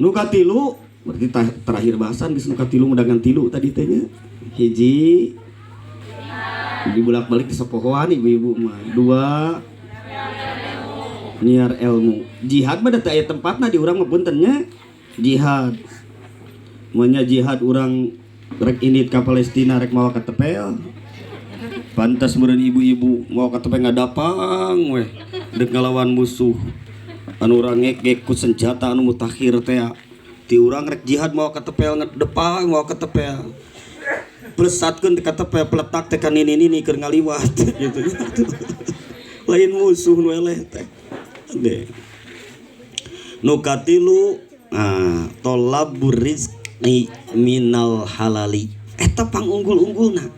Nu katilu berarti terakhir bahasan geus nu katilu mudangan tilu tadi teh nya. Hiji dibulak-balik di sapohoan ibu-ibu mah. Dua nyiar ilmu. Jihad mah da teu aya tempatna di urang mah punten nya. Jihad. Manya jihad urang rek indit ka Palestina rek mawa ketepel. Pantas meureun ibu-ibu mawa ketepel ngadapang weh dek ngalawan musuh. Anu urang ngek-ngek ku senjata anu mutakhir teh. Ti urang rek jihad mawa ketepel ngedepang mawa ketepel. Plesatkeun teh ketepel peletak teh ka nini-nini keur ngaliwat gitu. Lain musuh nu eleh teh. Ade. Nu katilu tolabur rizqi minal halali. Eta pangunggul-unggulna.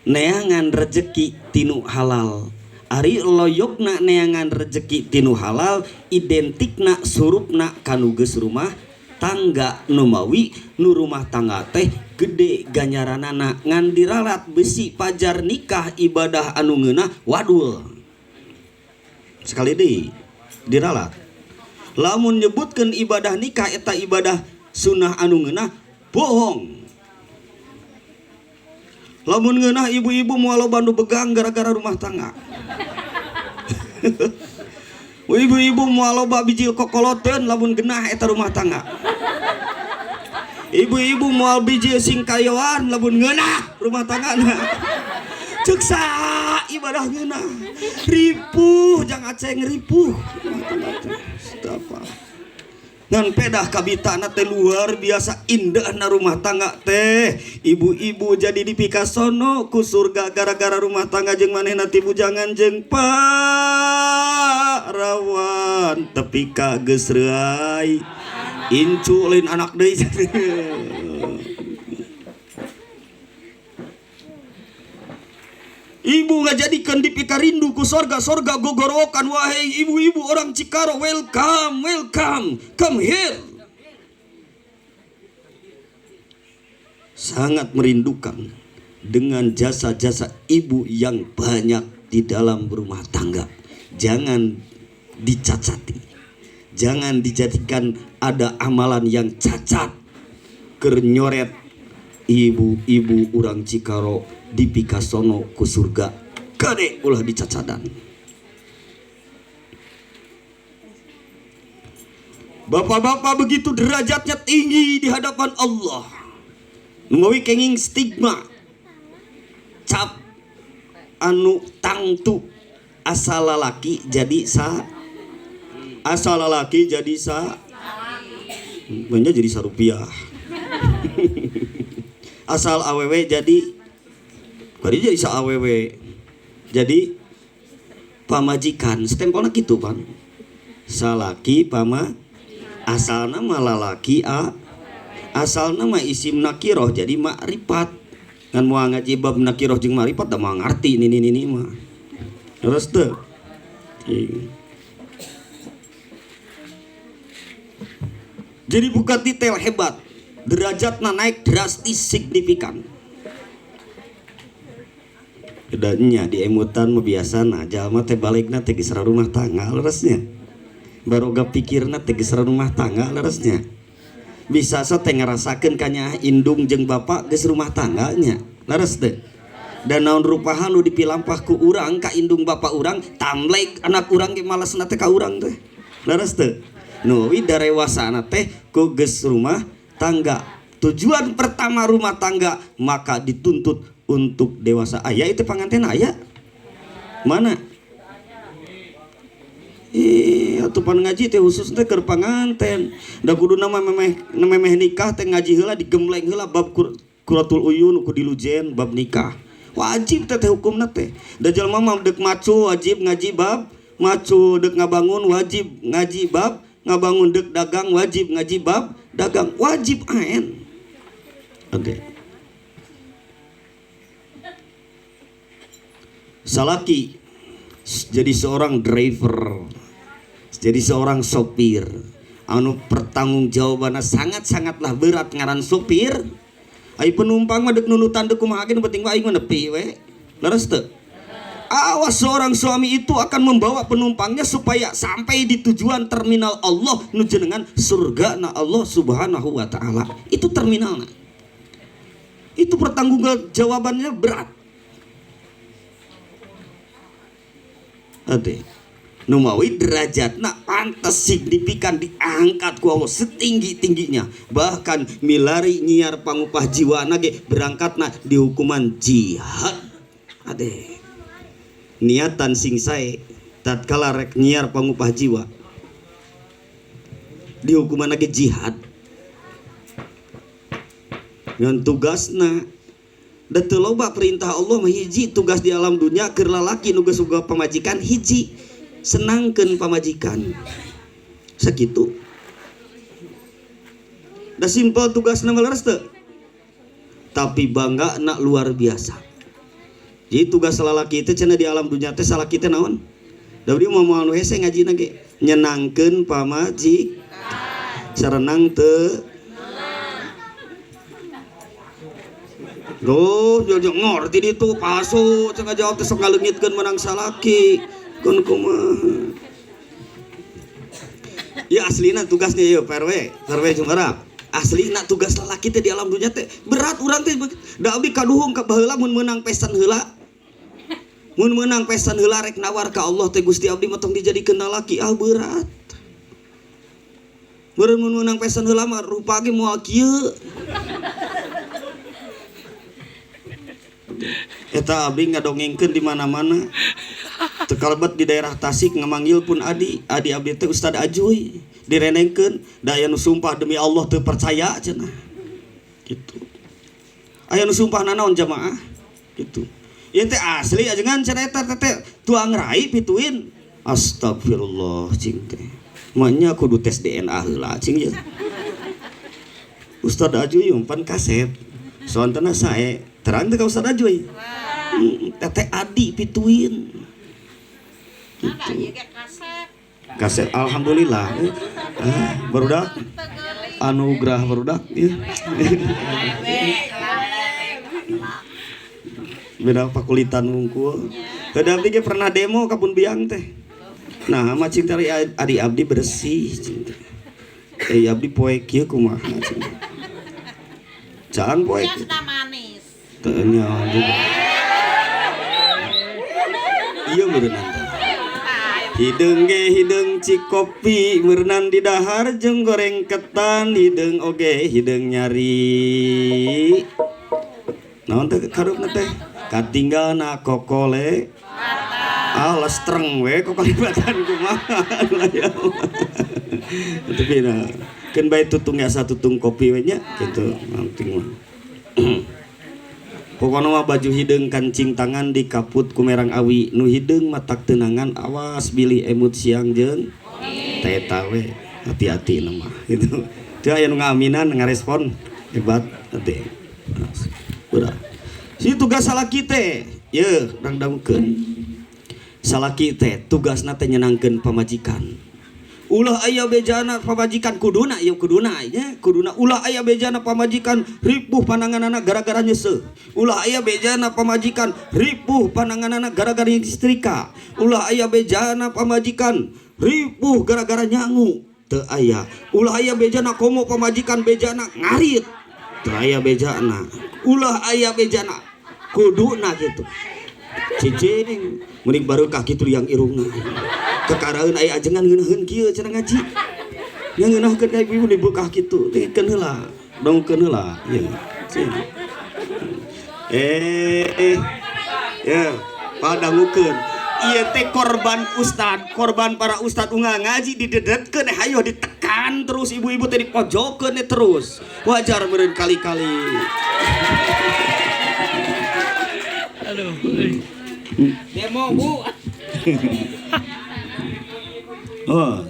Neangan rejeki tinu halal. Ari loyokna neangan rejeki tinu halal identikna surupna kanu geus rumah tangga numawi nu rumah tangga teh gede ganjaranana ngan diralat besi pajar nikah ibadah anu ngeunah wadul. Sekali deui diralat. Lamun nyebutkeun ibadah nikah eta ibadah sunah anu ngeunah bohong. Lamun ngeunah ibu-ibu moal loba nu begang gara-gara rumah tangga. Ibu-ibu moal loba bijil kokoloteun lamun genah eta rumah tangga. Ibu-ibu moal bijil singkayoan lamun ngeunah rumah tanggana. Ceuk saha ibadah ngeunah. Ripuh jang aceng ripuh. Astagfirullah. Ngan pedah kabitana teh luar biasa indahna rumah tangga teh. Ibu-ibu jadi dipikasono ku surga gara-gara rumah tangga jeung manehna ti bujangan jeung parawan tepi ka geus reuay. Incu lain anak deui. Ibu ngajadikeun dipikarindu ku sorga, sorga gogorowokan wahai ibu-ibu orang Cikaro, welcome, welcome, come here. Sangat merindukan dengan jasa-jasa ibu yang banyak di dalam rumah tangga. Jangan dicacati, jangan dijadikan ada amalan yang cacat. Kernyoret ibu-ibu orang Cikaro dipikasono ku surga kade ulah dicacadan. Bapak-bapak begitu derajatnya tinggi di hadapan Allah. Nungguwi kenging stigma cap anu tangtu asal lalaki jadi sa, asal lalaki jadi sa, banyak jadi sarupiah. Asal awewe jadi bari jadi sa awewe jadi pamajikan stempelna kitu pan salaki pama asalna mah lalaki a asalna mah isim nakiroh jadi makrifat ngan moal ngaji bab nakiroh jeung makrifat da moal ngarti nini-nini mah terus teu. Jadi buka detail hebat derajatna naik drastis signifikan. Bedanya di emutan mah biasana jalma teh balikna teh geus rumah tangga leresnya. Baroga pikirna teh geus rumah tangga leresnya. Bisa sa teh ngarasakeun kanyaah indung jeung bapak geus rumah tangganya leres teh. Dan naon rupahan nu dipilampah ku urang ka indung bapak urang tamlek anak urang ge malesna teh ka urang teh. Leres teh. Nu darewasana teh ku geus rumah tangga. Tujuan pertama rumah tangga maka dituntut untuk dewasa. Aya itu panganten aya? Mana? Atuh pan ngaji teh khusus teh keur panganten. Da kuduna mah memeh nikah teh ngaji heula digembleng heula bab Quratul Uyun ku dilujen bab nikah. Wajib teh hukumna teh. Da jelema mah deuk macu wajib ngaji bab macu, deuk ngabangun wajib ngaji bab ngabangun, deuk dagang wajib ngaji bab dagang, wajib aen. Oke. Salaki jadi seorang driver, jadi seorang sopir, anu pertanggungjawabanna sangat-sangatlah berat ngaran sopir. Ai penumpang mah deuk nunutan deuk kumaha ge nu penting mah aing mah nepi we. Leres teu? Awas, seorang suami itu akan membawa penumpangnya supaya sampai di tujuan terminal Allah nu jenengan surga na Allah Subhanahu wa taala. Itu terminalnya. Itu pertanggungjawabannya berat. Ade. Numawi derajatna pantas signifikan diangkat ku Allah setinggi-tingginya. Bahkan milari nyiar pangupah jiwa ge berangkatna di hukuman jihad. Ade. Niatan sing sae tatkala rek nyiar pangupah jiwa di hukuman lagi jihad. Ngan tugasna da teu loba perintah Allah mah hiji tugas di alam dunia keur lalaki nu geus boga pamajikan hiji senangkeun pamajikan. Sakitu. Da simpel tugasna mah leres teu? Tapi bangga na luar biasa. Jadi tugas lalaki itu cenah di alam dunia teh salaki teh naon? Da abdi moal nu hese ngajina ge nyenangkeun pamajikan. Sarenang teu. Loh, jojo ngerti ditu palsu cenah jawab teh sok ngaleungitkeun menang salaki. Kun kumaha? Ya aslina tugasnya ieu Pak RW, Pak RW Jumara. Aslina tugas lalaki teh di alam dunia teh berat urang teh. Da abdi kaduhung ka baheula mun meunang pesan heula. Mun meunang pesan heula rek nawar ka Allah teh Gusti abdi mah tong dijadikeun lalaki ah berat. Meureun mun meunang pesan heula mah rupa ge moal kieu. Eta abdi ngadongengkeun di mana-mana. Teu kalebet di daerah Tasik ngamanggil pun adi, adi abdi teh Ustad Ajuy direnengkeun da aya nu sumpah demi Allah teu percaya cenah. Gitu. Aya nu sumpah nanaon jamaah gitu. Ieu teh asli ajengan cenah eta teh tuang rai pituin. Astagfirullah cing teh. Manya kudu tes DNA heula cing ye. Ustad Ajuy umpan kaset. Soantena sae terang teh ka Ustad Ajuy. Teteh adi pituin. Gitu. Kaset alhamdulillah. Barudak anugerah barudak ya. Beda fakulitan wungkul. Tadi abdi ge pernah demo ka pun biang teh. Nah, mah cing teh adi abdi bersih cing teh. Abdi poe kieu kumaha cing. Jangan poe. Manis. Teu nya juga. Ieu meureunnan teh. Hideung ge hideung cikopi meureunnan di dahar jeung goreng ketan hideung oge hideung nyari. Naon teh karupna teh? Katinggalna kokole. Alas treng we kokolebatan kumaha. Tapi nah, keun bae tutung ya satu tutung kopi we nya kitu penting mah. Pokona mah baju hideung kancing tangan dikaput ku merang awi nu hideung matak tenangan awas bilih emut siang jeung teh eta we hati-hati na mah gitu. Teu aya nu ngaaminan ngarespon hebat teh. Udah. Si tugas salaki teh ye dangdangkeun. Salaki teh tugasna teh nyenangkeun pamajikan. Ulah aya bejana pamajikan kuduna ieu kuduna nya kuduna ulah aya bejana pamajikan ripuh pananganana gara-gara nyeseuh. Ulah aya bejana pamajikan ripuh pananganana gara-gara istrika. Ulah aya bejana pamajikan ripuh gara-gara nyangu teu aya. Ulah aya bejana komo pamajikan bejana ngarit teu aya bejana. Ulah aya bejana kuduna kitu. Cicing mending barokah kitu yang irungna. Kekaraeun aya ajengan ngeunaheun kieu cenah ngaji. Nya ngeunahkeun ka ibu-ibu dibukah kitu, tikeun heula, dongkeun heula ieu. Cing. Ya, padangukeun. Ieu teh korban ustad, korban para ustad unggal ngaji didedetkeun hayo ditekan terus ibu-ibu teh dipojokeun terus. Wajar meureun kali-kali. Aduh. Demo, Bu. Oh.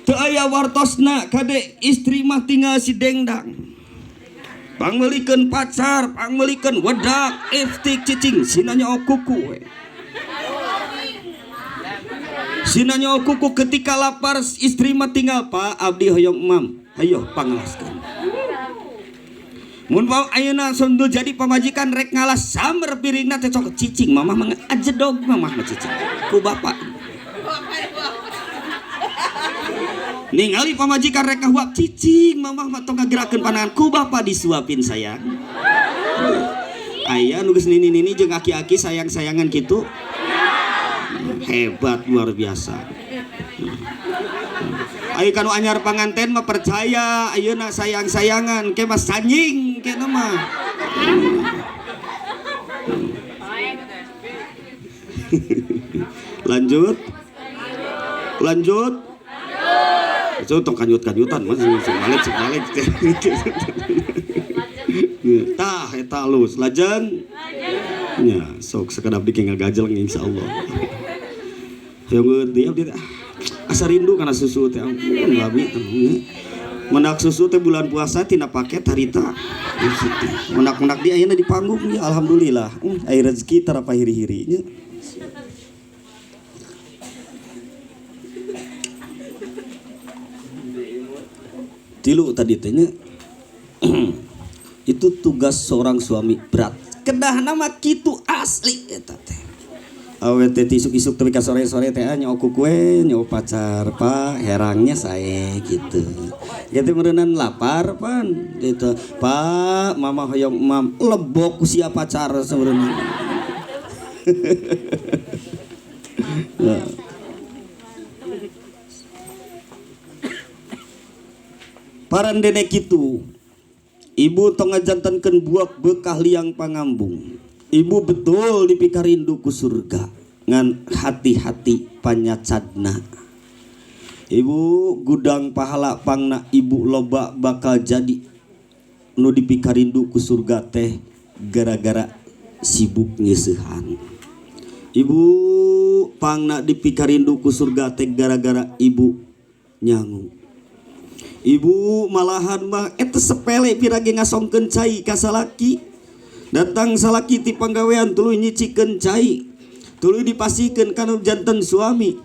Teu aya wartosna kade istri mah tinggal si dengdang. Pangmeulikeun pacar, pangmeulikeun wedak, lipstik cicing, sina nyaok kuku we. Sina nyaok kuku ketika lapar istri mah tinggal Pak abdi hoyong emam. Hayo pangalaskeun. Mun ayeuna nu jadi pamajikan rek ngalas samber piringna teh sok cicing mamah mah ajedog mamah mah cicing ku bapak. Ningali pamajikan rek ngahuap cicing mamah mah tong ngagerakeun panangan ku bapak disuapin sayang. Aya nu geus nini-nini jeung aki-aki sayang-sayangan kitu. Hebat luar biasa. Ayo kanu anyar panganten mah percaya ayeuna sayang-sayangan ke mah sanjing ke mah. Lanjut. Lanjut. Itu tong kanyut-kanyutan mah sing balik. Tah eta alus. Lajeng. Nya sok sakedap dike ngagajeleng insyaallah. Hoyong dia abdi asa rindu kana susu teh ampun babi teh. Mendak susu teh bulan puasa tina paket harita. Mendak-mendak dia ayeuna di panggung ya alhamdulillah. Aya rezeki tara pahiri-hiri nya. Tilu tadi teh nya. Itu tugas seorang suami berat. Kedahna mah kitu asli eta teh. Awe teh isuk-isuk tapi ka sore-sore teh nyok kue, nyok pacar pak, herangnya saya gitu. Gitu meureunan lapar pan gitu. Pak, mama hoyong mam lebok usia pacar sebenarnya. Nah. Parandene kitu. Ibu tong ngajantankeun buak bekah liang pangambung. Ibu betul dipikarindu ku surga ngan hati-hati panyacadna. Ibu gudang pahala pangna ibu loba bakal jadi nu dipikarindu ku surga teh gara-gara sibuk nyeuseuhan. Ibu pangna dipikarindu ku surga teh gara-gara ibu nyangu. Ibu malahan mah eta sepele pirage ngasongkeun cai ka salaki. Datang salaki ti panggawean tuluy nyicikeun cai, tuluy dipasihkeun kana janten suami.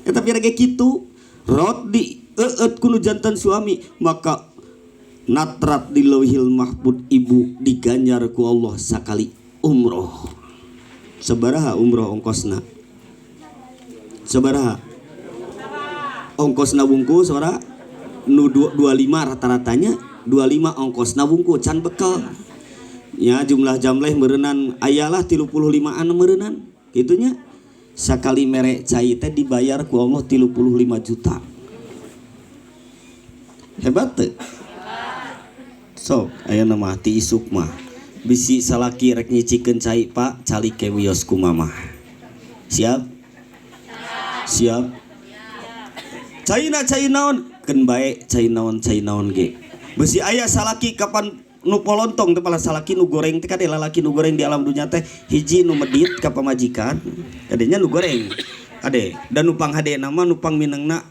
Eta pirage kitu, rot di eueut kuno janten suami, maka natrat di Lauhil Mahfud ibu diganjar ku Allah sakali umroh. Sabaraha umroh ongkosna? Sabaraha? Ongkosna bungku sabaraha? Nu 25 rata-ratanya, 25 ongkosna bungku can bekal. Ya jumlah jamleh meureunan ayalah 35-an meureunan kitunya. Sakali mere cai teh dibayar ku Allah 35 juta. Hebat teu? Sok aya mah ti isuk mah. Bisi salaki rek nyicikeun cai pak calik ke wios ku mamah. Siap? Siap. Caina cai naon? Keun bae cai naon ge. Bisi aya salaki kapan nu polontong teh pala salaki nu goreng teh kade lalaki nu goreng di alam dunya teh hiji nu medit ka pamajikan kadenya nu goreng kade dan nu panghadena mah nu pangminengna